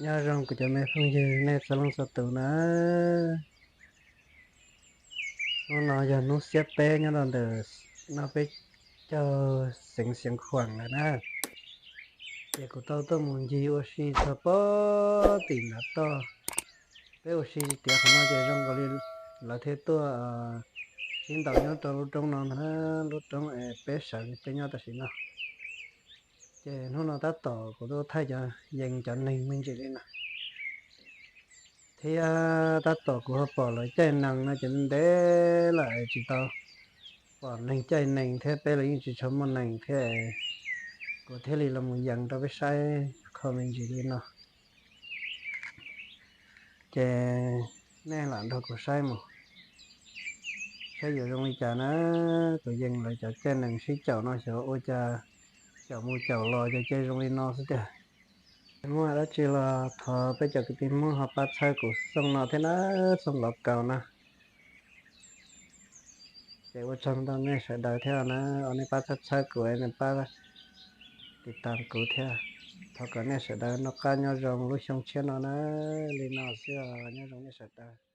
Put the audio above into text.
Nyob zoo kuv cov me phooj ywg nej txhua leej txhua tus na. Hnub no yog hnub xiab peb nyob rau ntawm no peb caug xeev Xeev Khuam lawm na. Ces kuv tau tuaj mus ncig ua si txog pem tim nram toj. Peb ua si tiav qhov no ces zoo nkaus li lawv thiaj tuaj sib ntaus nyob rau lub roob no ntag, lub roob es peb sawv peb nyob tam sim no. Ces hnub no tab tom kuv tuaj thaij cov yees cov neeg me ntsis li no, thiab tab tom kuv ho pom lawv caij nees no ces ntev lawm tsis tau pom neeg caij nees thiab, peb los yeej tsis tshua muaj nees thiab, kuv thiaj li los mus yees rau peb saib qho me ntsis li no. Ces nej lam nrog kuv saib mus, saib yuav zoo li cas na. Kuv yees lawv cov caij nees sib caum no xyov ua cas caum mus caum los ces zoo li no xwb tiag. Muaj dab tsi los thov peb cov kwv tij Hmoob ho pab txhawb kuv xoo no thiab na, xoo lov kaus na. Ces ua tsaug ntau nej sawv daws thiab na, uas nej pab txhawb txhawb kuv, nej pab tiv tas kuv thiab. Thov kom nej sawv daws noj qab nyob zoo lub xyoo tshiab no na. Li no xwb os, nyob zoo nej sawv daws.